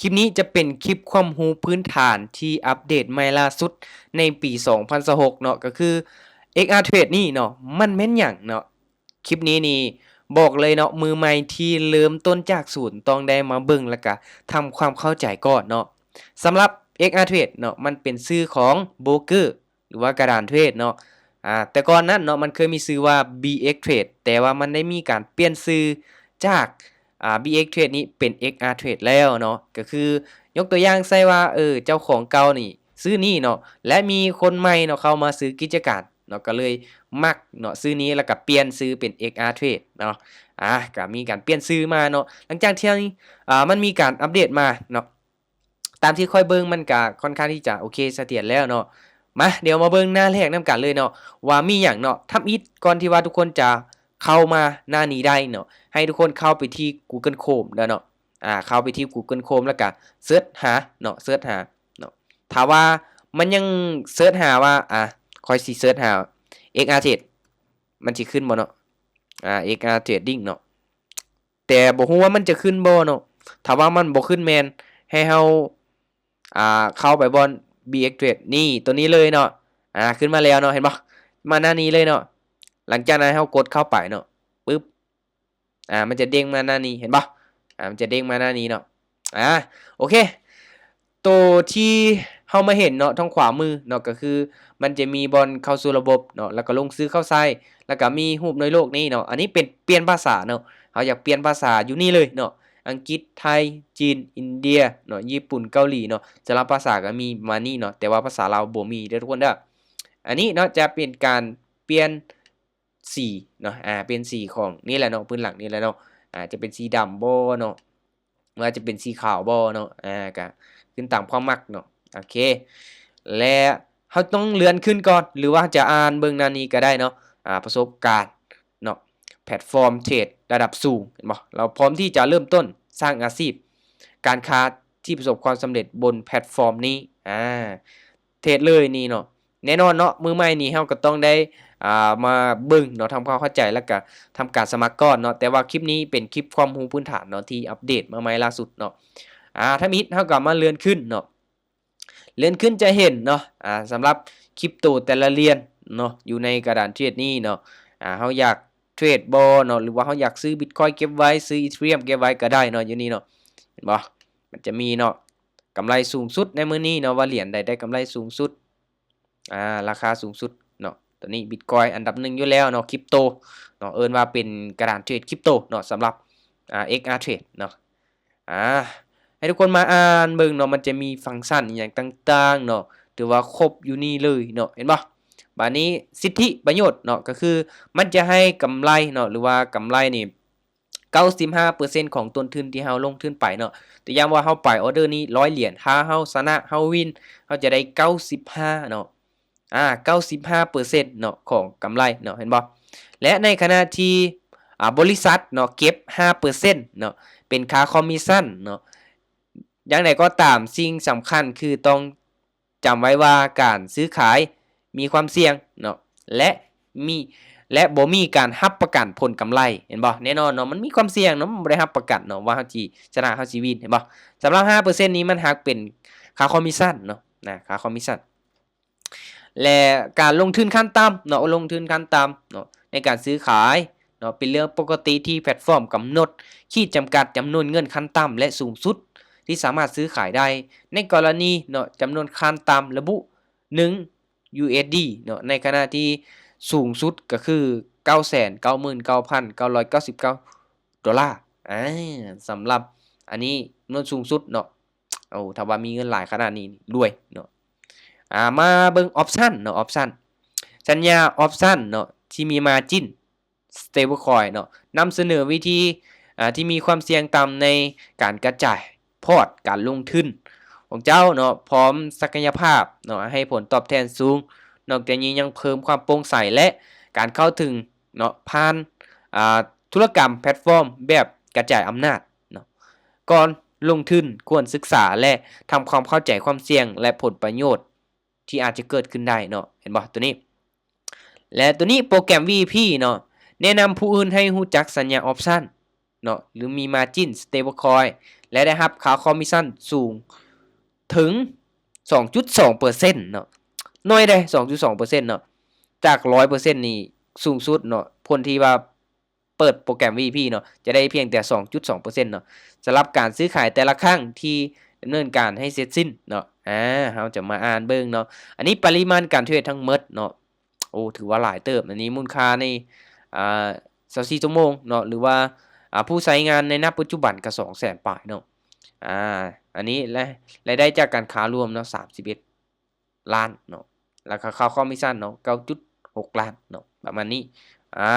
ຄລິບນີ້ຈະເປັນຄລິບຄວາມຮູ້ພື້ນຖານທີ່ອັບເດດໃໝ່ລ່າສຸດໃນປີສອງພັນຊາວຫົກເນາະ ກໍຄື ເອັກອາເທຣດ ນີ້ເນາະ ມັນແມ່ນຫຍັງເນາະ. ຄລິບນີ້ນີ້ບອກເລີຍເນາະ ມືໃໝ່ທີ່ເລີ່ມຕົ້ນຈາກສູນຕ້ອງໄດ້ມາເບິ່ງ ແລ້ວກະທຳຄວາມເຂົ້າໃຈກ່ອນເນາະ. ສຳລັບ ເອັກອາເທຣດ ເນາະ ມັນເປັນຊື່ຂອງໂບຣກເກີ ຫຼືວ່າກະດານເທຣດເນາະ. ອາ ແຕ່ກ່ອນນັ້ນເນາະ ມັນເຄີຍມີຊື່ວ່າ ບີເອັກເທຣດ ແຕ່ວ່າມັນໄດ້ມີການປ່ຽນຊື່ຈາກ ອາ ບີເອັກເທຣດ ນີ້ເປັນ ເອັກອາເທຣດ ແລ້ວເນາະ. ກໍຄືຍົກຕົວຢ່າງໃສ່ວ່າ ເອີ ເຈົ້າຂອງເກົ່ານີ້ຊື່ນີ້ເນາະ ແລະ ມີຄົນໃໝ່ເນາະເຂົ້າມາຊື້ກິດຈະການເນາະ ກໍເລີຍມັກເນາະຊື່ນີ້ ແລ້ວກໍປ່ຽນຊື່ເປັນ ເອັກອາເທຣດ ເນາະ. ອາ ກໍມີການປ່ຽນຊື່ມາເນາະ ຫຼັງຈາກທີ່ ອາ ມັນມີການອັບເດດມາເນາະ. ຕາມທີ່ຂ້ອຍເບິ່ງມັນກະຄ່ອນຂ້າງທີ່ຈະໂອເຄສະຖຽນແລ້ວເນາະ. ມາ ດຽວມາເບິ່ງໜ້າແລກນຳກັນເລີຍເນາະ ວ່າມີຫຍັງເນາະ. ທຳອິດກ່ອນທີ່ວ່າທຸກຄົນຈະເຂົ້າມາໜ້ານີ້ໄດ້ເນາະ ໃຫ້ທຸກຄົນເຂົ້າໄປທີ່ Google Chrome ເດີເນາະ. ອາ ເຂົ້າໄປທີ່ Google Chrome ແລ້ວກະເສີດຫາເນາະ ເສີດຫາເນາະ. ຖ້າວ່າມັນຍັງເສີດຫາວ່າ ອາ ຂ້ອຍຊິເສີດຫາ ເອັກອາເທຣດ ມັນຊິຂຶ້ນບໍ່ເນາະ. ອາ ເອັກອາເທຣດດິ້ງເນາະ ແຕ່ບໍ່ຮູ້ວ່າມັນຈະຂຶ້ນບໍ່ເນາະ. ຖ້າວ່າມັນບໍ່ຂຶ້ນແມ່ນໃຫ້ເຮົາ ອາ ເຂົ້າໄປບ່ອນ ບີເອັກເທຣດ ນີ້ ຕົວນີ້ເລີຍເນາະ. ອາ ຂຶ້ນມາແລ້ວເນາະ ເຫັນບໍ່ ມາໜ້ານີ້ເລີຍເນາະ. ຫຼັງຈາກນັ້ນເຮົາກົດເຂົ້າໄປເນາະ ປຶບ ອາ ມັນຈະເດ້ງມາໜ້ານີ້ ເຫັນບໍ່. ອາ ມັນຈະເດ້ງມາໜ້ານີ້ເນາະ. ອາ ໂອເຄ ໂຕທີ່ເຮົາມາເຫັນເນາະ ທາງຂວາມືເນາະ ກໍຄືມັນຈະມີບ່ອນເຂົ້າສູ່ລະບົບເນາະ ແລ້ວກໍລົງຊື່ເຂົ້າໃຊ້ ແລ້ວກໍມີຮູບໜ່ວຍໂລກນີ້ເນາະ. ອັນນີ້ເປັນປ່ຽນພາສາເນາະ ເຮົາຢາກປ່ຽນພາສາຢູ່ນີ້ເລີຍເນາະ ອັງກິດ ໄທ ຈີນ ອິນເດຍເນາະ ຍີ່ປຸ່ນ ເກົາຫຼີເນາະ. ສຳລັບພາສາກໍມີປະມານນີ້ເນາະ ແຕ່ວ່າພາສາລາວບໍ່ມີເດີທຸກຄົນເດີ. ອັນນີ້ເນາະ ຈະເປັນການປ່ຽນ ສີເນາະ ອາ ເປັນສີຂອງນີ້ແຫຼະເນາະ ພື້ນຫຼັງນີ້ແຫຼະເນາະ. ອາ ຈະເປັນສີດຳບໍ່ເນາະ ວ່າຈະເປັນສີຂາວບໍ່ເນາະ. ອາ ກະຂຶ້ນຕາມຄວາມມັກເນາະ. ໂອເຄ ແລະ ເຮົາຕ້ອງເລື່ອນຂຶ້ນກ່ອນ ຫຼືວ່າຈະອ່ານເບິ່ງໜ້ານີ້ກໍໄດ້ເນາະ. ອາ ປະສົບການເນາະ ແພລດຟອມເທຣດລະດັບສູງ ເຫັນບໍ່? ເຮົາພ້ອມທີ່ຈະເລີ່ມຕົ້ນສ້າງອາຊີບການຄ້າທີ່ປະສົບຄວາມສຳເລັດບົນແພລດຟອມນີ້. ອາ ເທດເລີຍນີ້ເນາະ. ແນ່ນອນເນາະ ມືໃໝ່ນີ້ເຮົາກໍຕ້ອງໄດ້ ອ່າ ມາເບິ່ງເນາະ ທຳຄວາມເຂົ້າໃຈ ແລ້ວກະທຳການສະໝັກກ່ອນເນາະ. ແຕ່ວ່າຄລິບນີ້ເປັນຄລິບຄວາມຮູ້ພື້ນຖານເນາະ ທີ່ອັບເດດມາໃໝ່ລ່າສຸດເນາະ. ອ່າ ທຳອິດເຮົາກໍມາເລື່ອນຂຶ້ນເນາະ ເລື່ອນຂຶ້ນຈະເຫັນເນາະ ອ່າ ສຳລັບຄຣິບໂຕແຕ່ລະຫຼຽນເນາະ ຢູ່ໃນກະດານເທຣດນີ້ເນາະ. ອ່າ ເຮົາຢາກເທຣດບໍ່ເນາະ ຫຼືວ່າເຮົາຢາກຊື້ບິດຄອຍເກັບໄວ້ ຊື້ອີເທີຣຽມເກັບໄວ້ກໍໄດ້ເນາະ ຢູ່ນີ້ເນາະ ເຫັນບໍ່? ມັນຈະມີເນາະ ກຳໄລສູງສຸດໃນມື້ນີ້ເນາະ ວ່າຫຼຽນໃດໄດ້ກຳໄລສູງສຸດ. ອ່າ ລາຄາສູງສຸດເນາະ ຕົວນີ້ບິດຄອຍອັນດັບໜຶ່ງຢູ່ແລ້ວເນາະ ຄຣິບໂຕເນາະ ເອີ້ນວ່າເປັນກະດານເທຣດຄຣິບໂຕເນາະ ສຳລັບ ອ່າ ເອັກອາເທຣດເນາະ. ອ່າ ໃຫ້ທຸກຄົນມາອ່ານເບິ່ງເນາະ ມັນຈະມີຟັງຊັນອີ່ຫຍັງຕ່າງໆເນາະ ຖືວ່າຄົບຢູ່ນີ້ເລີຍເນາະ ເຫັນບໍ່? ບາດນີ້ສິດທິປະໂຫຍດເນາະ ກໍຄືມັນຈະໃຫ້ກຳໄລເນາະ ຫຼືວ່າກຳໄລນີ້ ເກົ້າສິບຫ້າເປີເຊັນຂອງຕົ້ນທຶນທີ່ເຮົາລົງທຶນໄປເນາະ. ຕົວຢ່າງວ່າເຮົາໄປອໍເດີນີ້ຮ້ອຍຫຼຽນ ຖ້າເຮົາຊະນະ ເຮົາວິນ ເຮົາຈະໄດ້ເກົ້າສິບຫ້າເນາະ ອ່າ ເກົ້າສິບຫ້າເປີເຊັນເນາະ ຂອງກຳໄລເນາະ ເຫັນບໍ່? ແລະ ໃນຂະນະທີ່ ອ່າ ບໍລິສັດເນາະ ເກັບຫ້າເປີເຊັນເນາະ ເປັນຄ່າຄອມມິຊັນເນາະ. ຢ່າງໃດກໍຕາມ ສິ່ງສຳຄັນຄືຕ້ອງ ຈຳໄວ້ວ່າການຊື້ຂາຍມີຄວາມສ່ຽງເນາະ ແລະ ມີ ແລະ ບໍ່ມີການຮັບປະກັນຜົນກຳໄລ ເຫັນບໍ່? ແນ່ນອນເນາະ ມັນມີຄວາມສ່ຽງເນາະ ມັນບໍ່ໄດ້ຮັບປະກັນເນາະ ວ່າເຮົາຊິຊະນະ ເຮົາຊິວິນ ເຫັນບໍ່? ສຳລັບຫ້າເປີເຊັນນີ້ ມັນຫັກເປັນຄ່າຄອມມິຊັນເນາະ ນະ ຄ່າຄອມມິຊັນ ແລະ ການລົງທຶນຂັ້ນຕ່ຳເນາະ ລົງທຶນຂັ້ນຕ່ຳເນາະ ໃນການຊື້ຂາຍ ເນາະ ເປັນເລື່ອງປົກກະຕິທີ່ແພລດຟອມກຳນົດຂີດຈຳກັດຈຳນວນເງິນຂັ້ນຕ່ຳ ແລະ ສູງສຸດທີ່ສາມາດຊື້ຂາຍໄດ້. ໃນກໍລະນີເນາະ ຈຳນວນຂັ້ນຕ່ຳລະບຸໜຶ່ງ ຢູເອສດີ ເນາະ ໃນຂະນະທີ່ສູງສຸດກໍຄື ເກົ້າແສນເກົ້າໝື່ນເກົ້າພັນເກົ້າຮ້ອຍເກົ້າສິບເກົ້າໂດລາ. ອາ ສຳລັບອັນນີ້ ຈຳນວນສູງສຸດເນາະ. ໂອ້ ຖ້າວ່າມີເງິນຫຼາຍຂະໜາດນີ້ ລວຍເນາະ. ອາ ມາເບິ່ງອອບຊັນເນາະ ອອບຊັນ ສັນຍາອອບຊັນເນາະ ທີ່ມີມາຈິນ ສະເຕເບິລຄອຍເນາະ ນຳສະເໜີວິທີ ອາ ທີ່ມີຄວາມສ່ຽງຕ່ຳໃນການກະຈາຍພອດການລົງທຶນຂອງເຈົ້າເນາະ ພ້ອມສັກກະຍະພາບເນາະ ໃຫ້ຜົນຕອບແທນສູງ. ນອກຈາກນີ້ຍັງເພີ່ມຄວາມໂປ່ງໃສ ແລະ ການເຂົ້າເຖິງເນາະ ຜ່ານ ອາ ທຸລະກຳແພລດຟອມແບບກະຈາຍອຳນາດເນາະ. ກ່ອນລົງທຶນຄວນສຶກສາ ແລະ ທຳຄວາມເຂົ້າໃຈຄວາມສ່ຽງ ແລະ ຜົນປະໂຫຍດ ທີ່ອາດຈະເກີດຂຶ້ນໄດ້ເນາະ ເຫັນບໍ່ ຕົວນີ້ ແລະ ຕົວນີ້ໂປຣແກຣມ ວີອີພີ ເນາະ ແນະນຳຜູ້ອື່ນໃຫ້ຮູ້ຈັກສັນຍາອອບຊັນເນາະ ຫຼືມີມາຈິນ ສະເຕເບິລຄອຍ ແລະ ໄດ້ຮັບຄ່າຄອມມິດຊັນສູງເຖິງສອງຈຸດສອງເປີເຊັນເນາະ. ໜ້ອຍເດ້ ສອງຈຸດສອງເປີເຊັນເນາະ. ຈາກຮ້ອຍເປີເຊັນນີ້ ສູງສຸດເນາະ ຄົນທີ່ວ່າເປີດໂປຣແກຣມ ວີໄອພີ ເນາະ ຈະໄດ້ພຽງແຕ່ສອງຈຸດສອງເປີເຊັນເນາະ ສຳລັບການຊື້ຂາຍແຕ່ລະຄັ້ງທີ່ດຳເນີນການໃຫ້ເສັດສິ້ນເນາະ. ອາ ເຮົາຈະມາອ່ານເບິ່ງເນາະ. ອັນນີ້ປະລິມານການເທຣດທັງໝົດເນາະ. ໂອ້ ຖືວ່າຫຼາຍເຕີບ. ອັນນີ້ມູນຄ່າໃນ ອ່າ ຊາວສີ່ຊົ່ວໂມງເນາະ ຫຼືວ່າ ອ່າ ຜູ້ໃຊ້ງານໃນ ນະ ປັດຈຸບັນກໍສອງແສນປາຍເນາະ. ອາ ອັນນີ້ລາຍ ລາຍໄດ້ຈາກການຄ້າລວມເນາະ ສາມສິບເອັດລ້ານເນາະ ແລ້ວກໍຄ່າຄອມມິດຊັນເນາະ ເກົ້າຈຸດຫົກລ້ານເນາະ ປະມານນີ້. ອາ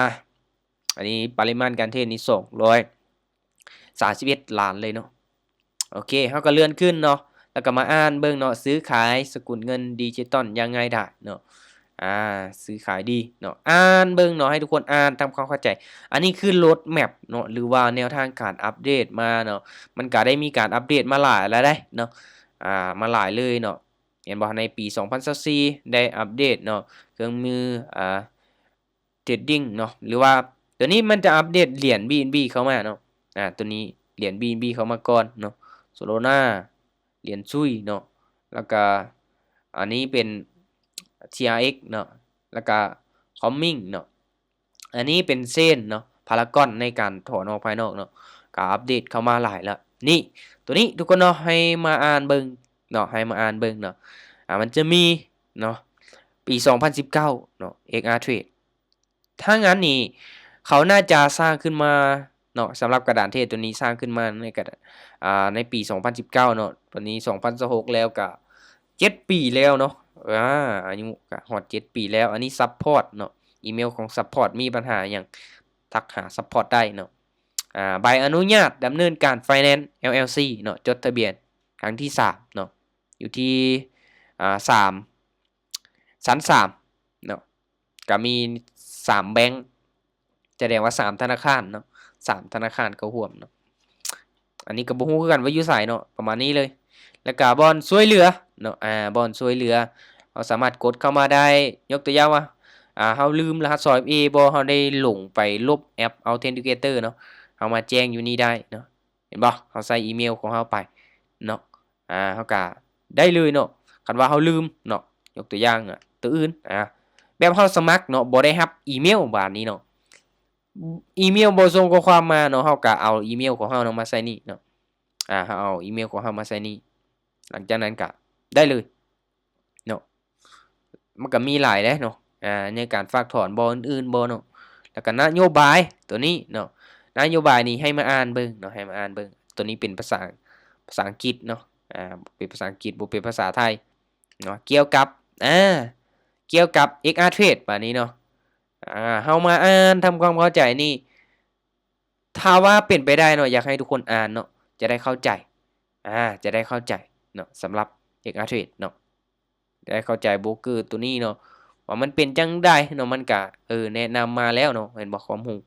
ອັນນີ້ປະລິມານການເທຣດນີ້ສອງຮ້ອຍສາມສິບເອັດລ້ານເລີຍເນາະ. ໂອເຄ ເຮົາກໍເລື່ອນຂຶ້ນເນາະ ແລ້ວກໍມາອ່ານເບິ່ງເນາະ ຊື້ຂາຍສະກຸນເງິນດິຈິຕອນຢ່າງງ່າຍດາຍເນາະ. ອາ ຊື້ຂາຍດີເນາະ. ອ່ານເບິ່ງເນາະ ໃຫ້ທຸກຄົນອ່ານທຳຄວາມເຂົ້າໃຈ. ອັນນີ້ຄືໂລດແມັບເນາະ ຫຼືວ່າແນວທາງການອັບເດດມາເນາະ. ມັນກໍໄດ້ມີການອັບເດດມາຫຼາຍແລ້ວເດ້ເນາະ. ອາ ມາຫຼາຍເລີຍເນາະ. ເຫັນບໍ່ ໃນປີສອງພັນຊາວສີ່ ໄດ້ອັບເດດເນາະ ເຄື່ອງມື ອ່າ ເທຣດດິງເນາະ ຫຼືວ່າຕົວນີ້ມັນຈະອັບເດດຫຼຽນ ບີເອັນບີ ເຂົ້າມາເນາະ. ອາ ຕົວນີ້ຫຼຽນ ບີເອັນບີ ເຂົ້າມາກ່ອນເນາະ ໂຊໂລນາ ຫຼຽນຊຸຍເນາະ ແລ້ວກະອັນນີ້ເປັນ ທີອາເອັກ ເນາະ ແລ້ວກະຄອມມິງເນາະ. ອັນນີ້ເປັນເຊນເນາະ ພາລາກອນ ໃນການຖອນອອກພາຍນອກເນາະ ກະອັບເດດເຂົ້າມາຫຼາຍແລ້ວ. ນີ້ ຕົວນີ້ທຸກຄົນເນາະ ໃຫ້ມາອ່ານເບິ່ງເນາະ ໃຫ້ມາອ່ານເບິ່ງເນາະ. ອາ ມັນຈະມີເນາະ ປີສອງພັນສິບເກົ້າເນາະ ເອັກອາເທຣດ ທາງອັນນີ້ເຂົາໜ້າຈະສ້າງຂຶ້ນມາເນາະ ສຳລັບກະດານເທຣດຕົວນີ້ສ້າງຂຶ້ນມາໃນກະ ອາ ໃນປີສອງພັນສິບເກົ້າເນາະ ຕົວນີ້ສອງພັນຊາວຫົກແລ້ວ ກະເຈັດປີແລ້ວເນາະ. ອາ ອາຍຸກະຮອດເຈັດປີແລ້ວ. ອັນນີ້ຊັບພອດເນາະ ອີເມວຂອງຊັບພອດ ມີບັນຫາຫຍັງທັກຫາຊັບພອດໄດ້ເນາະ. ອາ ໃບອະນຸຍາດດຳເນີນການໄຟແນນ ແອລແອລຊີ ເນາະ ຈົດທະບຽນຄັ້ງທີສາມເນາະ ຢູ່ທີ່ ອາ ສາມ ຊັ້ນສາມເນາະ ກະມີສາມແບັງ ສະແດງວ່າສາມທະນາຄານເນາະ ສາມທະນາຄານເຂົ້າຮ່ວມເນາະ. ອັນນີ້ກໍບໍ່ຮູ້ຄືກັນວ່າຢູ່ໃສເນາະ ປະມານນີ້ເລີຍ. ແລ້ວກະບ່ອນຊ່ວຍເຫຼືອເນາະ ອາ ບ່ອນຊ່ວຍເຫຼືອ ເຮົາສາມາດກົດເຂົ້າມາໄດ້. ຍົກຕົວຢ່າງວ່າ ອາ ເຮົາລືມລະຫັດສອງເອັຟເອບໍ່ ເຮົາໄດ້ຫຼົງໄປລົບແອັບ Authenticator ເນາະ ເຮົາມາແຈ້ງຢູ່ນີ້ໄດ້ເນາະ. ເຫັນບໍ່ ເຮົາໃສ່ອີເມວຂອງເຮົາໄປເນາະ ອາ ເຮົາກະໄດ້ເລີຍເນາະ. ຄັນວ່າເຮົາລືມເນາະ ຍົກຕົວຢ່າງ ອາ ຕົວອື່ນ ອາ ແບບເຮົາສະໝັກເນາະ ບໍ່ໄດ້ຮັບອີເມວບາດນີ້ເນາະ ອີເມວບໍ່ສົ່ງຂໍ້ຄວາມມາເນາະ ເຮົາກະເອົາອີເມວຂອງເຮົາເນາະ ມາໃສ່ນີ້ເນາະ. ອາ ເຮົາເອົາອີເມວຂອງເຮົາມາໃສ່ນີ້ ຫຼັງຈາກນັ້ນກະໄດ້ເລີຍເນາະ. ມັນກະມີຫຼາຍເດ້ເນາະ ອາ ໃນການຝາກຖອນບໍ່ ອື່ນໆບໍ່ເນາະ. ແລ້ວກະນະໂຍບາຍຕົວນີ້ເນາະ ນະໂຍບາຍນີ້ໃຫ້ມາອ່ານເບິ່ງເນາະ ໃຫ້ມາອ່ານເບິ່ງ. ຕົວນີ້ເປັນພາສາ ພາສາອັງກິດເນາະ ອາ ເປັນພາສາອັງກິດ ບໍ່ເປັນພາສາໄທເນາະ. ກ່ຽວກັບ ອາ ກ່ຽວກັບເອັກອາເທຣດບາດນີ້ເນາະ ອາ ເຮົາມາອ່ານທຳຄວາມເຂົ້າໃຈນີ້ ຖ້າວ່າເປັນໄປໄດ້ເນາະ ຢາກໃຫ້ທຸກຄົນອ່ານເນາະ ຈະໄດ້ເຂົ້າໃຈ ອາ ຈະໄດ້ເຂົ້າໃຈເນາະ ສຳລັບເອັກອາເທຣດເນາະ ໄດ້ເຂົ້າໃຈໂບຣກເກີຕົວນີ້ເນາະ ວ່າມັນເປັນຈັ່ງໃດເນາະ. ມັນກະ ເອີ ແນະນຳມາແລ້ວເນາະ ເຫັນບໍ່ ຄວາມຮູ້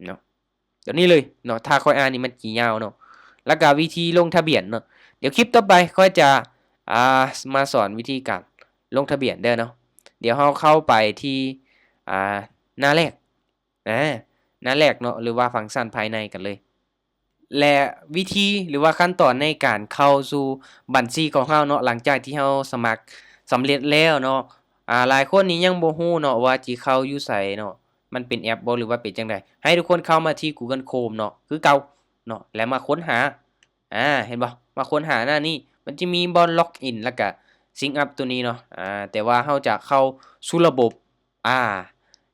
ເນາະ ຕົວນີ້ເລີຍເນາະ. ຖ້າຂ້ອຍອ່ານນີ້ມັນຊິຍາວເນາະ. ແລ້ວກະວິທີລົງທະບຽນເນາະ ດຽວຄລິບຕໍ່ໄປຂ້ອຍຈະ ອາ ມາສອນວິທີການລົງທະບຽນເດີເນາະ. ດຽວເຮົາເຂົ້າໄປທີ່ ອາ ໜ້າແລກ ອາ ໜ້າແລກເນາະ ຫຼືວ່າຟັງຊັນພາຍໃນກັນເລີຍ ແລະ ວິທີ ຫຼືວ່າຂັ້ນຕອນໃນການເຂົ້າສູ່ບັນຊີຂອງເຮົາເນາະ ຫຼັງຈາກທີ່ເຮົາສະໝັກສຳເລັດແລ້ວເນາະ. ອາ ຫຼາຍຄົນນີ້ຍັງບໍ່ຮູ້ເນາະວ່າຊິເຂົ້າຢູ່ໃສເນາະ ມັນເປັນແອັບບໍ່ ຫຼືວ່າເປັນຈັ່ງໃດ. ໃຫ້ທຸກຄົນເຂົ້າມາທີ່ Google Chrome ເນາະ ຄືເກົ່າເນາະ ແລ້ວມາຄົ້ນຫາ ອາ ເຫັນບໍ່ ມາຄົ້ນຫາໜ້ານີ້ ມັນຈະມີບ່ອນ Login ແລ້ວກະ Sign Up ຕົວນີ້ເນາະ. ອາ ແຕ່ວ່າເຮົາຈະເຂົ້າສູ່ລະບົບ ອາ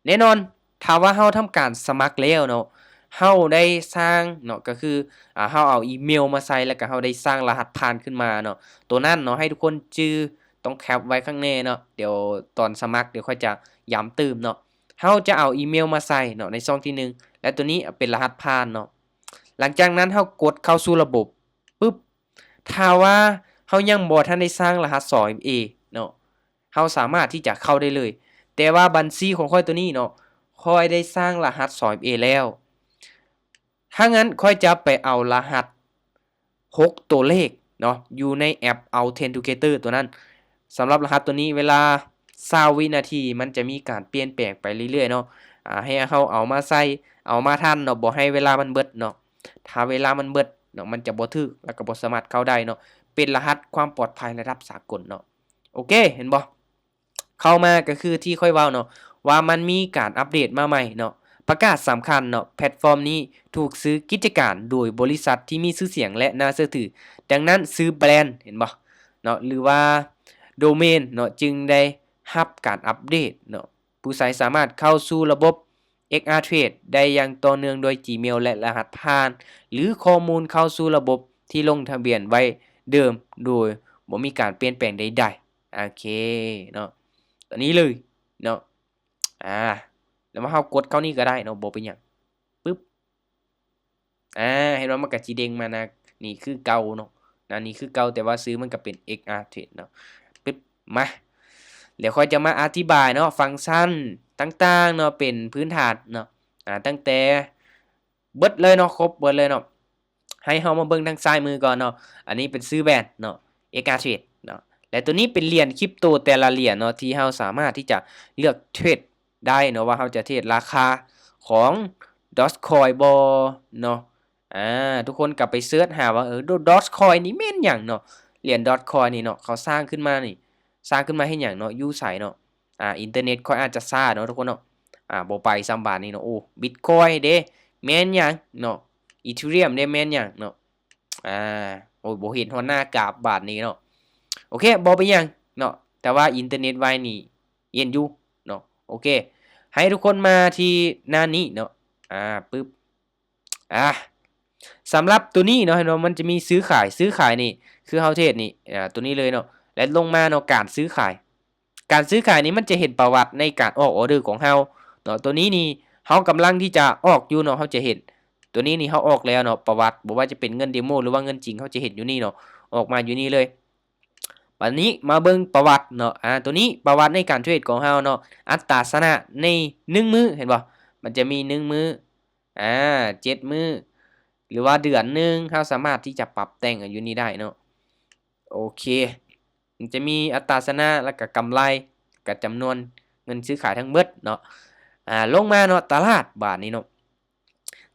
ແນ່ນອນ ຖ້າວ່າເຮົາທຳການສະໝັກແລ້ວເນາະ ເຮົາໄດ້ສ້າງເນາະ ກໍຄື ອາ ເຮົາເອົາອີເມວມາໃສ່ ແລ້ວກໍເຮົາໄດ້ສ້າງລະຫັດຜ່ານຂຶ້ນມາເນາະ. ໂຕນັ້ນເນາະ ໃຫ້ທຸກຄົນຈື່ ຕ້ອງແຄັບໄວ້ຂ້າງແນ່ເນາະ ດຽວຕອນສະໝັກ ດຽວຂ້ອຍຈະຢ້ຳຕື່ມເນາະ. ເຮົາຈະເອົາອີເມວມາໃສ່ເນາະ ໃນຊ່ອງທີໜຶ່ງ ແລະ ໂຕນີ້ເປັນລະຫັດຜ່ານເນາະ. ຫຼັງຈາກນັ້ນເຮົາກົດເຂົ້າສູ່ລະບົບປຶບ ຖ້າວ່າເຮົາຍັງບໍ່ທັນໄດ້ສ້າງລະຫັດສອງເອັຟເອເນາະ ເຮົາສາມາດທີ່ຈະເຂົ້າໄດ້ເລີຍ. ແຕ່ວ່າບັນຊີຂອງຂ້ອຍໂຕນີ້ເນາະ ຂ້ອຍໄດ້ສ້າງລະຫັດສອງເອັຟເອແລ້ວ. ຖ້າຊັ້ນຂ້ອຍຈະໄປເອົາລະຫັດຫົກຕົວເລກເນາະ ຢູ່ໃນແອັບ Authenticator ຕົວນັ້ນ. ສຳລັບລະຫັດຕົວນີ້ ເວລາຊາວວິນາທີ ມັນຈະມີການປ່ຽນແປງໄປເລື້ອຍໆເນາະ. ອາ ໃຫ້ເຮົາເອົາມາໃສ່ ເອົາມາທັນເນາະ ບໍ່ໃຫ້ເວລາມັນເບິດເນາະ. ຖ້າເວລາມັນເບິດ ເນາະ ມັນຈະບໍ່ຖືກ ແລ້ວກໍບໍ່ສາມາດເຂົ້າໄດ້ເນາະ ເປັນລະຫັດຄວາມປອດໄພລະດັບສາກົນເນາະ. ໂອເຄ ເຫັນບໍ່? ເຂົ້າມາກໍຄືທີ່ຂ້ອຍເວົ້າເນາະ ວ່າມັນມີການອັບເດດມາໃໝ່ເນາະ. ປະກາດສຳຄັນເນາະ ແພລດຟອມນີ້ຖືກຊື້ກິດຈະການໂດຍບໍລິສັດທີ່ມີຊື່ສຽງ ແລະ ໜ້າເຊື່ອຖື. ດັ່ງນັ້ນ ຊື່ແບຣນ ເຫັນບໍ່ເນາະ ຫຼືວ່າໂດເມນເນາະ ຈຶ່ງໄດ້ຮັບການອັບເດດເນາະ. ຜູ້ໃຊ້ສາມາດເຂົ້າສູ່ລະບົບ ເອັກອາເທຣດ ໄດ້ຢ່າງຕໍ່ເນື່ອງໂດຍ Gmail ແລະ ລະຫັດຜ່ານ ຫຼື ຂໍ້ມູນເຂົ້າສູ່ລະບົບທີ່ລົງທະບຽນໄວ້ເດີມ ໂດຍບໍ່ມີການປ່ຽນແປງໃດໆ. ໂອເຄເນາະ ຕົວນີ້ເລີຍເນາະ. ອາ ແລ້ວເຮົາກົດເຂົ້ານີ້ກໍໄດ້ເນາະ ບໍ່ເປັນຫຍັງ. ປຶບ ອາ ເຫັນວ່າມັນກໍຊິເດ້ງມານະ ນີ້ຄືເກົ່າເນາະ ນະ ນີ້ຄືເກົ່າ ແຕ່ວ່າຊື່ມັນກໍເປັນ ເອັກອາເທຣດ ເນາະ. ປຶບ ມາ ດຽວຂ້ອຍຈະມາອະທິບາຍເນາະ ຟັງຊັນຕ່າງໆເນາະ ເປັນພື້ນຖານເນາະ. ອາ ຕັ້ງແຕ່ເບິດເລີຍເນາະ ຄົບເບິດເລີຍເນາະ. ໃຫ້ເຮົາມາເບິ່ງທາງຊ້າຍມືກ່ອນເນາະ. ອັນນີ້ເປັນຊື່ແບຣນເນາະ ເອັກອາເທຣດ ເນາະ ແລະ ຕົວນີ້ເປັນຫຼຽນຄຣິບໂຕແຕ່ລະຫຼຽນເນາະ ທີ່ເຮົາສາມາດທີ່ຈະເລືອກເທຣດໄດ້ເນາະ ວ່າເຮົາຈະເທຣດລາຄາຂອງ Dogecoin ບໍ່ເນາະ. ອາ ທຸກຄົນກໍໄປເສີດຫາວ່າ ເອີ Dogecoin ນີ້ແມ່ນຫຍັງເນາະ ຫຼຽນ Dogecoin ນີ້ເນາະ ເຂົາສ້າງຂຶ້ນມານີ້ ສ້າງຂຶ້ນມາເຮັດຫຍັງເນາະ ຢູ່ໃສເນາະ. ອາ ອິນເຕີເນັດຂ້ອຍອາດຈະຊ້າເນາະທຸກຄົນເນາະ. ອາ ບໍ່ໄປຊ້ຳບາດນີ້ເນາະ. ໂອ້ Bitcoin ເດ້ ແມ່ນຫຍັງເນາະ Ethereum ເດ້ ແມ່ນຫຍັງເນາະ. ອາ ໂອ້ຍ ບໍ່ເຫັນຮອດໜ້າກາບບາດນີ້ເນາະ. ໂອເຄ ບໍ່ເປັນຫຍັງເນາະ ແຕ່ວ່າອິນເຕີເນັດໄວນີ້ເຫັນຢູ່ເນາະ. ໂອເຄ ໃຫ້ທຸກຄົນມາທີ່ໜ້ານີ້ເນາະ. ອາ ປຶບ ອາ ສຳລັບຕົວນີ້ເນາະ ເຫັນບໍ່ ມັນຈະມີຊື້ຂາຍ ຊື້ຂາຍນີ້ຄືເຮົາເທຣດນີ້ ອາ ຕົວນີ້ເລີຍເນາະ ແລະ ລົງມາເນາະ ການຊື້ຂາຍ ການຊື້ຂາຍນີ້ມັນຈະເຫັນປະຫວັດໃນການອອກອອເດີຂອງເຮົາເນາະ. ຕົວນີ້ນີ້ເຮົາກຳລັງທີ່ຈະອອກຢູ່ເນາະ ເຮົາຈະເຫັນຕົວນີ້ນີ້ເຮົາອອກແລ້ວເນາະ ປະຫວັດ ບໍ່ວ່າຈະເປັນເງິນເດໂມ ຫຼືວ່າເງິນຈິງ ເຮົາຈະເຫັນຢູ່ນີ້ເນາະ ອອກມາຢູ່ນີ້ເລີຍ. ບັດນີ້ມາເບິ່ງປະຫວັດເນາະ ອາ ຕົວນີ້ປະຫວັດໃນການເທຣດຂອງເຮົາເນາະ ອັດຕາຊະນະໃນໜຶ່ງມື້ ເຫັນບໍ່ ມັນຈະມີໜຶ່ງມື້ ອາ ເຈັດມື້ ຫຼືວ່າເດືອນໜຶ່ງ ເຮົາສາມາດທີ່ຈະປັບແຕ່ງຢູ່ນີ້ໄດ້ເນາະ. ໂອເຄ ມັນຈະມີອັດຕາຊະນະ ແລ້ວກະກຳໄລ ກະຈຳນວນເງິນຊື້ຂາຍທັງເບິດເນາະ. ອາ ລົງມາເນາະ ຕະຫຼາດບາດນີ້ເນາະ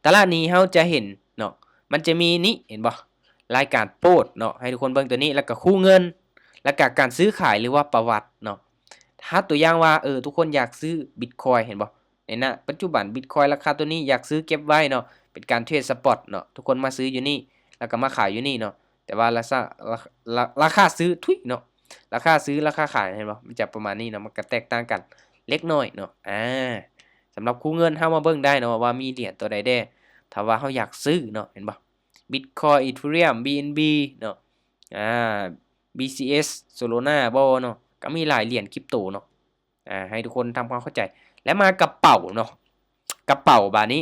ຕະຫຼາດນີ້ເຮົາຈະເຫັນເນາະ ມັນຈະມີນີ້ ເຫັນບໍ່ ລາຍການໂປດເນາະ ໃຫ້ທຸກຄົນເບິ່ງຕົວນີ້ ແລ້ວກະຄູ່ເງິນ ແລ້ວກະການຊື້ຂາຍ ຫຼືວ່າປະຫວັດເນາະ. ຖ້າຕົວຢ່າງວ່າ ເອີ ທຸກຄົນຢາກຊື້ Bitcoin ເຫັນບໍ່ ໃນນະ ປັດຈຸບັນ Bitcoin ລາຄາຕົວນີ້ ຢາກຊື້ເກັບໄວ້ເນາະ ເປັນການເທຣດສະປອດເນາະ ທຸກຄົນມາຊື້ຢູ່ນີ້ ແລ້ວກໍມາຂາຍຢູ່ນີ້ເນາະ. ແຕ່ວ່າລາຄາ ລາ ລາ ລາຄາຊື້ ທຸຍເນາະ ລາຄາຊື້ ລາຄາຂາຍ ເຫັນບໍ່ ມັນຈະປະມານນີ້ເນາະ ມັນກໍແຕກຕ່າງກັນເລັກນ້ອຍເນາະ. ອາ ສຳລັບຄູ່ເງິນ ເຮົາມາເບິ່ງໄດ້ເນາະ ວ່າມີຫຼຽນຕົວໃດແດ່ ຖ້າວ່າເຮົາຢາກຊື້ເນາະ ເຫັນບໍ່ Bitcoin Ethereum BNB ເນາະ ອາ BCH Solana ບໍ່ເນາະ ກໍມີຫຼາຍຫຼຽນຄຣິບໂຕເນາະ. ອາ ໃຫ້ທຸກຄົນທຳຄວາມເຂົ້າໃຈ ແລະ ມາກະເປົາເນາະ ກະເປົາບາດນີ້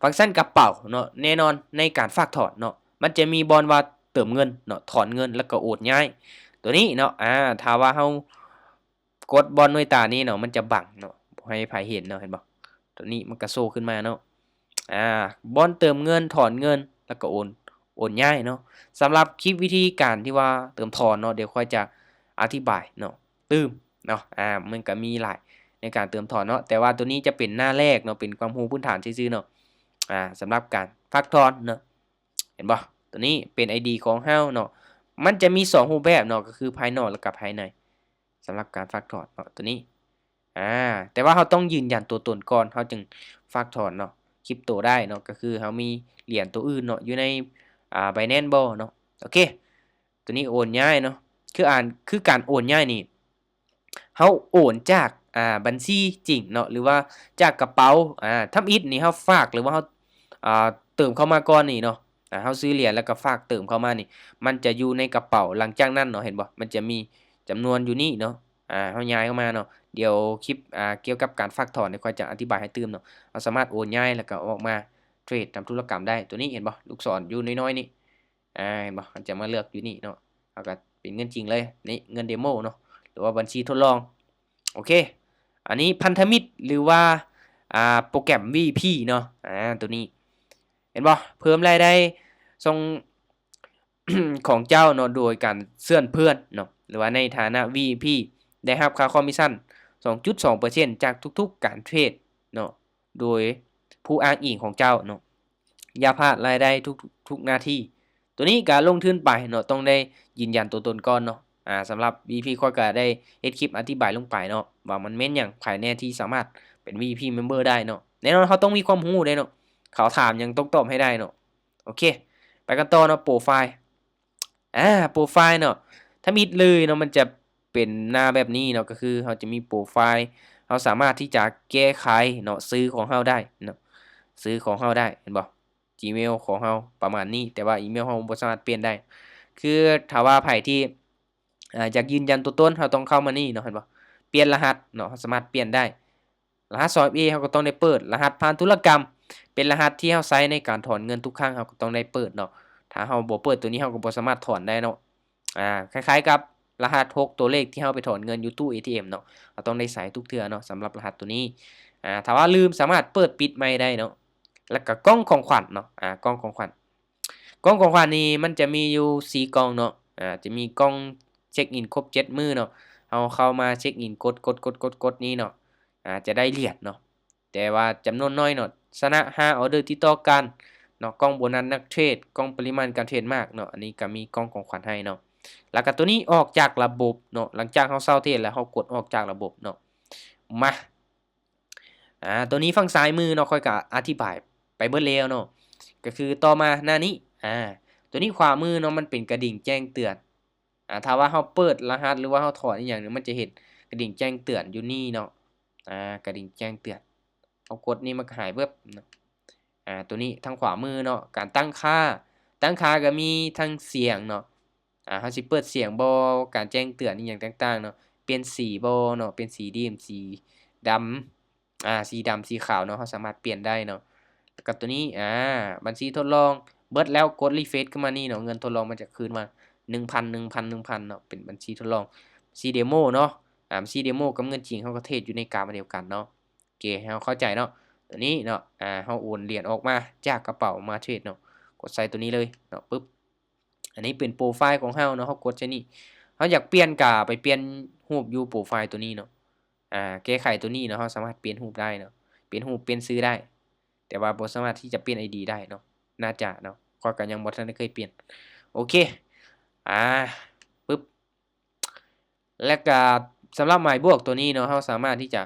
ຟັງຊັນກະເປົາເນາະ ແນ່ນອນໃນການຝາກຖອນເນາະ ມັນຈະມີບ່ອນວ່າເຕີມເງິນເນາະ ຖອນເງິນ ແລ້ວກໍໂອນຍ້າຍ ຕົວນີ້ເນາະ. ອາ ຖ້າວ່າເຮົາກົດບ່ອນໜ້ວຍຕານີ້ເນາະ ມັນຈະບັງເນາະ ບໍ່ໃຫ້ໃຜເຫັນເນາະ ເຫັນບໍ່ ຕົວນີ້ມັນກະໂຊຂຶ້ນມາເນາະ. ອາ ບ່ອນເຕີມເງິນ ຖອນເງິນ ແລ້ວກໍໂອນ ໂອນຍ້າຍເນາະ. ສຳລັບຄລິບວິທີການທີ່ວ່າເຕີມຖອນເນາະ ດຽວຂ້ອຍຈະອະທິບາຍເນາະ ຕື່ມເນາະ. ອາ ມັນກໍມີຫຼາຍໃນການເຕີມຖອນເນາະ ແຕ່ວ່າຕົວນີ້ຈະເປັນໜ້າແລກເນາະ ເປັນຄວາມຮູ້ພື້ນຖານຊື່ໆເນາະ. ອາ ສຳລັບການຝາກຖອນເນາະ ເຫັນບໍ່ ຕົວນີ້ເປັນ ໄອດີ ຂອງເຮົາເນາະ. ມັນຈະມີສອງຮູບແບບເນາະ ກໍຄືພາຍນອກ ແລ້ວກໍພາຍໃນ ສຳລັບການຝາກຖອນເນາະ ຕົວນີ້. ອາ ແຕ່ວ່າເຮົາຕ້ອງຢືນຢັນຕົວຕົນກ່ອນ ເຮົາຈຶ່ງຝາກຖອນເນາະ ຄຣິບໂຕໄດ້ເນາະ ກໍຄືເຮົາມີຫຼຽນຕົວອື່ນເນາະ ຢູ່ໃນ ອາ Binance ບໍ່ເນາະ. ໂອເຄ ຕົວນີ້ໂອນຍ້າຍເນາະ ຄືອານ ຄືການໂອນຍ້າຍນີ້ ເຮົາໂອນຈາກ ອາ ບັນຊີຈິງເນາະ ຫຼືວ່າຈາກກະເປົາ. ອາ ທຳອິດນີ້ເຮົາຝາກ ຫຼືວ່າເຮົາ ອາ ເຕີມເຂົ້າມາກ່ອນນີ້ເນາະ ອາ ເຮົາຊື້ຫຼຽນ ແລ້ວກໍຝາກເຕີມເຂົ້າມານີ້ ມັນຈະຢູ່ໃນກະເປົາ. ຫຼັງຈາກນັ້ນເນາະ ເຫັນບໍ່ ມັນຈະມີຈຳນວນຢູ່ນີ້ເນາະ. ອາ ເຮົາຍ້າຍເຂົ້າມາເນາະ ດຽວຄລິບ ອາ ກ່ຽວກັບການຝາກຖອນ ດຽວຂ້ອຍຈະອະທິບາຍໃຫ້ຕື່ມເນາະ. ເຮົາສາມາດໂອນຍ້າຍ ແລ້ວກໍອອກມາເທຣດຕາມທຸລະກຳໄດ້. ຕົວນີ້ເຫັນບໍ່ ລູກສອນຢູ່ນ້ອຍໆນີ້ ອາ ເຫັນບໍ່ ມັນຈະມາເລືອກຢູ່ນີ້ເນາະ ເຮົາກໍເປັນເງິນຈິງເລີຍ ນີ້ເງິນເດໂມເນາະ ຫຼືວ່າບັນຊີທົດລອງ. ໂອເຄ ອັນນີ້ພັນທະມິດ ຫຼືວ່າ ອາ ໂປຣແກຣມ ວີໄອພີ ເນາະ. ອາ ຕົວນີ້ ເຫັນບໍ່ ເພີ່ມລາຍໄດ້ຊ່ອງ ຂອງເຈົ້າເນາະ ໂດຍການເຊີນເພື່ອນເນາະ ຫຼືວ່າໃນຖານະ ວີໄອພີ ໄດ້ຮັບຄ່າຄອມມິຊັນ ສອງຈຸດສອງເປີເຊັນ ຈາກທຸກໆການເທຣດເນາະ ໂດຍຜູ້ອ້າງອີງຂອງເຈົ້າເນາະ. ຢ່າພາດລາຍໄດ້ທຸກ ທຸກນາທີ. ໂຕນີ້ກະລົງທຶນໄປເນາະ ຕ້ອງໄດ້ຢືນຢັນຕົວຕົນກ່ອນເນາະ. ອາ ສຳລັບ ວີ ໄອ ພີ ຂ້ອຍກະໄດ້ເຮັດຄລິບອະທິບາຍລົງໄປເນາະ ວ່າມັນແມ່ນຫຍັງ ໃຜແນ່ທີ່ສາມາດເປັນ ວີ ໄອ ພີ ເມັມເບີ ໄດ້ເນາະ. ແນ່ນອນເຮົາຕ້ອງມີຄວາມຮູ້ເດ້ເນາະ ເຂົາຖາມຫຍັງຕ້ອງຕອບໃຫ້ໄດ້ເນາະ. ໂອເຄ ໄປກັນຕໍ່ເນາະ ໂປຣໄຟລ໌. ອາ ໂປຣໄຟລ໌ເນາະ ທຳອິດເລີຍເນາະ ມັນຈະເປັນໜ້າແບບນີ້ເນາະ ກໍຄືເຮົາຈະມີໂປຣໄຟລ໌ ເຮົາສາມາດທີ່ຈະແກ້ໄຂເນາະ ຊື່ຂອງເຮົາໄດ້ເນາະ ຊື່ຂອງເຮົາໄດ້ ເຫັນບໍ່? ຈີເມວຂອງເຮົາປະມານນີ້ ແຕ່ວ່າອີເມວເຮົາບໍ່ສາມາດປ່ຽນໄດ້. ຄືຖ້າວ່າໃຜທີ່ ອາ ຢາກຢືນຢັນຕົວຕົນ ເຮົາຕ້ອງເຂົ້າມານີ້ເນາະ ເຫັນບໍ່? ປ່ຽນລະຫັດເນາະ ເຮົາສາມາດປ່ຽນໄດ້. ລະຫັດ ສອງ ເອັຟ ເອ ເຮົາກໍຕ້ອງໄດ້ເປີດ. ລະຫັດຜ່ານທຸລະກຳ ເປັນລະຫັດທີ່ເຮົາໃຊ້ໃນການຖອນເງິນທຸກຄັ້ງ ເຮົາກໍຕ້ອງໄດ້ເປີດເນາະ. ຖ້າເຮົາບໍ່ເປີດໂຕນີ້ ເຮົາກໍບໍ່ສາມາດຖອນໄດ້ເນາະ. ອາ ຄ້າຍໆກັບລະຫັດຫົກຕົວເລກທີ່ເຮົາໄປຖອນເງິນຢູ່ຕູ້ ເອທີເອັມ ເນາະ ເຮົາຕ້ອງໄດ້ໃຊ້ທຸກເທື່ອເນາະ ສຳລັບລະຫັດໂຕນີ້. ອາ ຖ້າວ່າລືມ ສາມາດເປີດປິດໃໝ່ໄດ້ເນາະ. ແລ້ວກໍກ່ອງຂອງຂວັນເນາະ ອາ ກ່ອງຂອງຂວັນ ກ່ອງຂອງຂວັນນີ້ມັນຈະມີຢູ່ສີ່ກ່ອງເນາະ. ອາ ຈະມີກ່ອງເຊັກອິນຄົບເຈັດມື້ເນາະ ເຮົາເຂົ້າມາເຊັກອິນ ກົດ ກົດ ກົດ ກົດ ກົດນີ້ເນາະ ອາ ຈະໄດ້ຫຼຽນເນາະ ແຕ່ວ່າຈຳນວນໜ້ອຍເນາະ. ຊະນະຫ້າອໍເດີຕິດຕໍ່ກັນເນາະ ກ່ອງໂບນັດນັກເທຣດ ກ່ອງປະລິມານການເທຣດມາກເນາະ. ອັນນີ້ກໍມີກ່ອງຂອງຂວັນໃຫ້ເນາະ. ແລ້ວກໍໂຕນີ້ອອກຈາກລະບົບເນາະ ຫຼັງຈາກເຮົາເຊົາເທຣດແລ້ວ ເຮົາກົດອອກຈາກລະບົບເນາະ. ມາ ອາ ໂຕນີ້ຝັ່ງຊ້າຍມືເນາະ ຂ້ອຍກໍອະທິບາຍໄປເບິດແລ້ວເນາະ. ກໍຄືຕໍ່ມາໜ້ານີ້ ອາ ໂຕນີ້ຂວາມືເນາະ ມັນເປັນກະດິ່ງແຈ້ງເຕືອນ. ອາ ຖ້າວ່າເຮົາເປີດລະຫັດ ຫຼືວ່າເຮົາຖອນອີ່ຫຍັງນີ້ ມັນຈະເຫັນກະດິ່ງແຈ້ງເຕືອນຢູ່ນີ້ເນາະ. ອາ ກະດິ່ງແຈ້ງເຕືອນ ເຮົາກົດນີ້ມັນກໍຫາຍເວີບເນາະ. ອາ ໂຕນີ້ທາງຂວາມືເນາະ ການຕັ້ງຄ່າ ຕັ້ງຄ່າກໍມີທັງສຽງເນາະ. ອາ ເຮົາຊິເປີດສຽງບໍ່ ການແຈ້ງເຕືອນອີ່ຫຍັງຕ່າງໆເນາະ ປ່ຽນສີບໍ່ເນາະ ປ່ຽນສີດີມ ສີດຳ ອາ ສີດຳ ສີຂາວເນາະ ເຮົາສາມາດປ່ຽນໄດ້ເນາະ. ແລ້ວກໍໂຕນີ້ ອາ ບັນຊີທົດລອງ ເບິດແລ້ວກົດຣີເຟຣຊຂຶ້ນມານີ້ເນາະ ເງິນທົດລອງມັນຈະຄືນມາໜຶ່ງພັນ ໜຶ່ງພັນ ໜຶ່ງພັນເນາະ ເປັນບັນຊີທົດລອງ ບັນຊີເດໂມເນາະ. ອາ ບັນຊີເດໂມກັບເງິນຈິງ ເຮົາກໍເທຣດຢູ່ໃນກາບດຽວກັນເນາະ. ໂອເຄ ໃຫ້ເຮົາເຂົ້າໃຈເນາະ ໂຕນີ້ເນາະ. ອາ ເຮົາໂອນຫຼຽນອອກມາຈາກກະເປົາມາເທຣດເນາະ ກົດໃສ່ໂຕນີ້ເລີຍເນາະ ປຶບ ອັນນີ້ເປັນໂປຣໄຟລ໌ຂອງເຮົາເນາະ ເຮົາກົດໃສ່ນີ້. ເຮົາຢາກປ່ຽນກະໄປປ່ຽນຮູບຢູ່ໂປຣໄຟລ໌ໂຕນີ້ເນາະ. ອາ ແກ້ໄຂໂຕນີ້ເນາະ ເຮົາສາມາດປ່ຽນຮູບໄດ້ເນາະ ປ່ຽນຮູບປ່ຽນຊື່ໄດ້ ແຕ່ວ່າບໍ່ສາມາດທີ່ຈະປ່ຽນໄອດີໄດ້ເນາະ ໜ້າຈະເນາະ ຂ້ອຍກໍຍັງບໍ່ທັນໄດ້ເຄີຍປ່ຽນ. ໂອເຄ ອາ ປຶບ ແລ້ວກະສຳລັບໝາຍບວກໂຕນີ້ເນາະ ເຮົາສາມາດທີ່ຈະ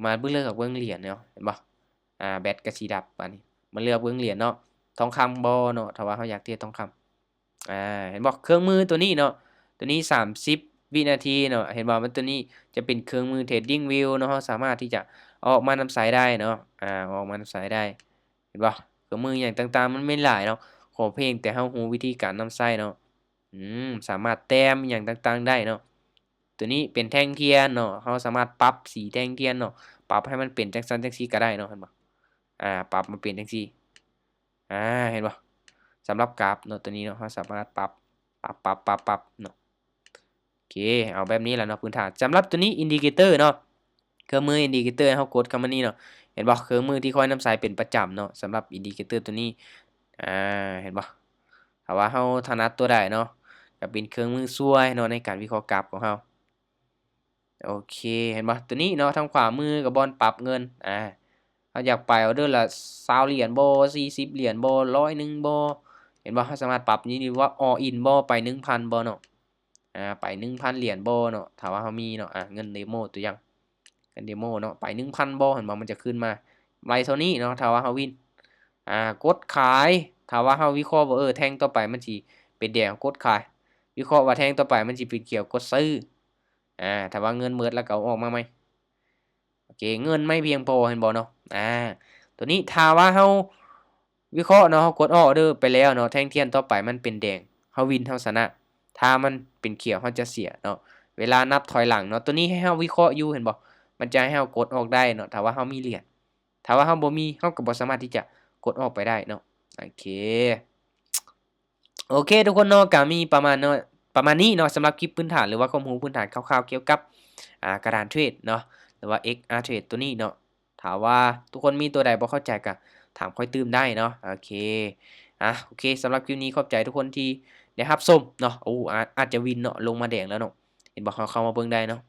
ມາເບິ່ງ ເລືອກເບິ່ງຫຼຽນເນາະ ເຫັນບໍ່? ອາ ແບັດກະຊິດັບ ບາດນີ້ມາເລືອກເບິ່ງຫຼຽນເນາະ ທອງຄຳບໍ່ເນາະ ຖ້າວ່າເຮົາຢາກເທຣດທອງຄຳ. ອາ ເຫັນບໍ່? ເຄື່ອງມືໂຕນີ້ເນາະ ໂຕນີ້ສາມສິບວິນາທີເນາະ ເຫັນບໍ່? ມັນ ໂຕນີ້ຈະເປັນເຄື່ອງມື Trading View ເນາະ ເຮົາສາມາດທີ່ຈະເອົາອອກມານຳໃຊ້ໄດ້ເນາະ ອາ ເອົາອອກມານຳໃຊ້ໄດ້ ເຫັນບໍ່? ເຄື່ອງມືຫຍັງຕ່າງໆ ມັນມີຫຼາຍເນາະ ຂໍພຽງແຕ່ເຮົາຮູ້ວິທີການນຳໃຊ້ເນາະ. ອືມ ສາມາດແຕ້ມຫຍັງຕ່າງໆໄດ້ເນາະ. ໂຕນີ້ເປັນແທ່ງທຽນເນາະ ເຮົາສາມາດປັບສີແທ່ງທຽນເນາະ ປັບໃຫ້ມັນເປັນຈັ່ງຊັ້ນຈັ່ງຊີ້ກໍໄດ້ເນາະ ເຫັນບໍ່? ອາ ປັບມາເປັນຈັ່ງຊີ້ ອາ ເຫັນບໍ່? ສຳລັບກາບເນາະ ໂຕນີ້ເນາະ ເຮົາສາມາດປັບ ປັບ ປັບ ປັບ ປັບເນາະ. ໂອເຄ ເອົາແບບນີ້ລະເນາະ ພື້ນຖານ. ສຳລັບໂຕນີ້ Indicator ເນາະ ເຄື່ອງມື Indicator ເຮົາກົດເຂົ້າມານີ້ເນາະ ເຫັນບໍ່? ເຄື່ອງມືທີ່ຂ້ອຍນຳໃຊ້ເປັນປະຈຳເນາະ ສຳລັບ Indicator ໂຕນີ້ ອາ ເຫັນບໍ່? ຖ້າວ່າເຮົາຖະໜັດຕົວໃດເນາະ ກໍເປັນເຄື່ອງມືຊ່ວຍເນາະ ໃນການວິເຄາະກາບຂອງເຮົາ. ໂອເຄ ເຫັນບໍ່? ໂຕນີ້ເນາະ ທາງຂວາມືກໍບ່ອນປັບເງິນ ອາ ເຮົາຢາກໄປອໍເດີລະຊາວຫຼຽນບໍ່ ສີ່ສິບຫຼຽນບໍ່ ຮ້ອຍໜຶ່ງບໍ່ ເຫັນບໍ່? ເຮົາສາມາດປັບນີ້ວ່າ All In ບໍ່ ໄປໜຶ່ງພັນບໍ່ເນາະ ອາ ໄປໜຶ່ງພັນຫຼຽນບໍ່ເນາະ ຖ້າວ່າເຮົາມີເນາະ. ອາ ເງິນເດໂມ ຕົວຢ່າງ ເງິນເດໂມເນາະ ໄປໜຶ່ງພັນບໍ່ ເຫັນບໍ່? ມັນຈະຂຶ້ນມາໄລ່ເທົ່ານີ້ເນາະ ຖ້າວ່າເຮົາວິນ. ອາ ກົດຂາຍ ຖ້າວ່າເຮົາວິເຄາະວ່າ ເອີ ແທ່ງຕໍ່ໄປມັນຊິເປັນແດງ ເຮົາກົດຂາຍ ວິເຄາະວ່າແທ່ງຕໍ່ໄປມັນຊິເປັນຂຽວ ກົດຊື້. ອາ ຖ້າວ່າເງິນເໝິດແລ້ວກໍເອົາອອກມາໃໝ່. ໂອເຄ ເງິນໄມ່ພຽງພໍ ເຫັນບໍ່ເນາະ? ອາ ໂຕນີ້ຖ້າວ່າເຮົາວິເຄາະເນາະ ເຮົາກົດອອເດີໄປແລ້ວເນາະ ແທ່ງທຽນຕໍ່ໄປມັນເປັນແດງ ເຮົາວິນ ເຮົາຊະນະ ຖ້າມັນເປັນຂຽວເຮົາຈະເສຍເນາະ. ເວລານັບຖອຍຫຼັງເນາະ ໂຕນີ້ໃຫ້ເຮົາວິເຄາະຢູ່ ເຫັນບໍ່? ມັນຈະໃຫ້ເຮົາກົດອອກໄດ້ເນາະ ຖ້າວ່າເຮົາມີຫຼຽນ. ຖ້າວ່າເຮົາບໍ່ມີ ເຮົາກໍບໍ່ສາມາດທີ່ຈະກົດອອກໄປໄດ້ເນາະ. ໂອເຄ ໂອເຄ ທຸກຄົນເນາະ ກະມີປະມານເນາະ ປະມານນີ້ເນາະ ສຳລັບຄລິບພື້ນຖານ ຫຼືວ່າຄວາມຮູ້ພື້ນຖານຄ່າວໆກ່ຽວກັບ ອາ ກະດານເທຣດເນາະ ຫຼືວ່າ ເອັກອາເທຣດ ໂຕນີ້ເນາະ. ຖ້າວ່າທຸກຄົນມີໂຕໃດບໍ່ເຂົ້າໃຈກະຖາມຂ້ອຍຕື່ມໄດ້ເນາະ. ໂອເຄ ອາ ໂອເຄ ສຳລັບຄລິບນີ້ຂອບໃຈທຸກຄົນທີ່ໄດ້ຮັບຊົມເນາະ. ໂອ້ ອາ ອາດຈະວິນເນາະ ລົງມາແດງແລ້ວເນາະ ເຫັນບໍ່? ເຮົາເຂົ້າມາເບິ່ງໄດ້ເນາະ.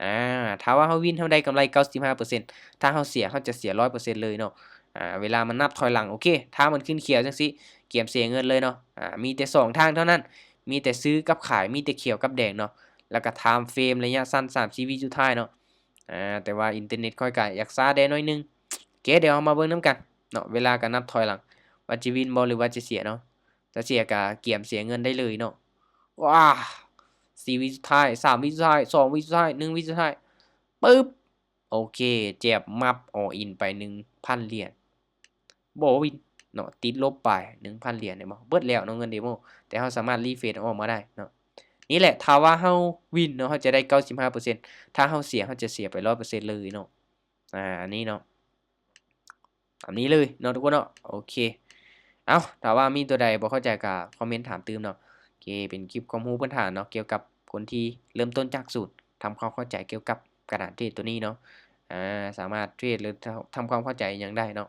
ອາ ຖ້າວ່າເຮົາວິນ ເຮົາໄດ້ກຳໄລເກົ້າສິບຫ້າເປີເຊັນ ຖ້າເຮົາເສຍ ເຮົາຈະເສຍຮ້ອຍເປີເຊັນເລີຍເນາະ. ອາ ເວລາມັນນັບຖອຍຫຼັງ ໂອເຄ ຖ້າມັນຂຶ້ນຂຽວຈັ່ງຊີ້ ກຽມເສຍເງິນເລີຍເນາະ. ອາ ມີແຕ່ສອງທາງເທົ່ານັ້ນ ມີແຕ່ຊື້ກັບຂາຍ ມີແຕ່ຂຽວກັບແດງເນາະ ແລ້ວກໍ time frame ໄລຍະສັ້ນ ສາມສິບວິສຸດທ້າຍເນາະ. ອາ ແຕ່ວ່າອິນເຕີເນັດຂ້ອຍກໍຢາກຊ້າແດ່ໜ້ອຍໜຶ່ງ. ໂອເຄ ດຽວເຮົາມາເບິ່ງນຳກັນເນາະ ເວລາກໍນັບຖອຍຫຼັງ ວ່າຈະວິນບໍ່ ຫຼືວ່າຈະເສຍເນາະ. ຈະເສຍກໍກຽມເສຍເງິນໄດ້ເລີຍເນາະ. ວ້າ ສີ່ວິສຸດທ້າຍ ສາມວິສຸດທ້າຍ ສອງວິສຸດທ້າຍ ໜຶ່ງວິສຸດທ້າຍ ປຶບ ໂອເຄ ແຈບມັບ all in ໄປໜຶ່ງພັນຫຼຽນ ບໍ່ວິນເນາະ ຕິດລົບໄປໜຶ່ງພັນຫຼຽນ ເຫັນບໍ່ ເບິດແລ້ວເນາະ ເງິນເດໂມ ແຕ່ເຮົາສາມາດຣີເຟຣຊອອກມາໄດ້ເນາະ. ນີ້ແຫຼະ ຖ້າວ່າເຮົາວິນເນາະ ເຮົາຈະໄດ້ເກົ້າສິບຫ້າເປີເຊັນ ຖ້າເຮົາເສຍ ເຮົາຈະເສຍໄປຮ້ອຍເປີເຊັນເລີຍເນາະ. ອາ ອັນນີ້ເນາະ ຕາມນີ້ເລີຍເນາະທຸກຄົນເນາະ. ໂອເຄ ເອົ້າ ຖ້າວ່າມີຕົວໃດບໍ່ເຂົ້າໃຈກໍຄອມເມັນຖາມຕື່ມເນາະ. ໂອເຄ ເປັນຄລິບຄວາມຮູ້ພື້ນຖານເນາະ ກ່ຽວກັບຄົນທີ່ເລີ່ມຕົ້ນຈາກສູນ ທຳຄວາມເຂົ້າໃຈກ່ຽວກັບການເທຣດຕົວນີ້ເນາະ. ອາ ສາມາດເທຣດ ຫຼື ທຳ ທຳຄວາມເຂົ້າໃຈຫຍັງໄດ້ເນາະ.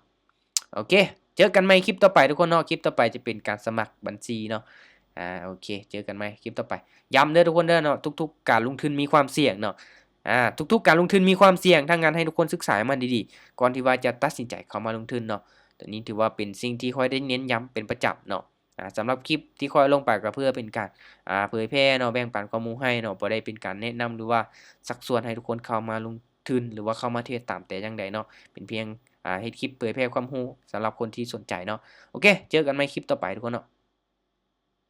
ໂອເຄ ເຈີກັນໃໝ່ຄລິບຕໍ່ໄປທຸກຄົນເນາະ. ຄລິບຕໍ່ໄປຈະເປັນການສະໝັກບັນຊີເນາະ. ອາ ໂອເຄ ເຈີກັນໃໝ່ຄລິບຕໍ່ໄປ. ຢ້ຳເດີທຸກຄົນເດີເນາະ ທຸກໆການລົງທຶນມີຄວາມສ່ຽງເນາະ. ອາ ທຸກໆການລົງທຶນມີຄວາມສ່ຽງ, ທາງງານໃຫ້ທຸກຄົນສຶກສາໃຫ້ມັນດີໆ ກ່ອນທີ່ວ່າຈະຕັດສິນໃຈເຂົ້າມາລົງທຶນເນາະ. ຕົວນີ້ຖືວ່າເປັນສິ່ງທີ່ຂ້ອຍໄດ້ເນັ້ນຢ້ຳເປັນປະຈຳເນາະ. ອາ ສຳລັບຄລິບທີ່ຂ້ອຍລົງໄປກໍເພື່ອເປັນການ ອາ ເຜີຍແຜ່ເນາະ, ແບ່ງປັນຄວາມຮູ້ໃຫ້ເນາະ, ບໍ່ໄດ້ເປັນການແນະນຳ ຫຼືວ່າຊັກຊວນໃຫ້ທຸກຄົນເຂົ້າມາລົງທຶນ ຫຼືວ່າເຂົ້າມາເທຣດຕາມແຕ່ຢ່າງໃດເນາະ. ເປັນພຽງ ອາ ເຮັດຄລິບເຜີຍແຜ່ຄວາມຮູ້ສຳລັບຄົນທີ່ສົນໃຈເນາະ. ໂອເຄ ເຈີກັນໃໝ່ຄລິບຕໍ່ໄປທຸກຄົນເນາະ.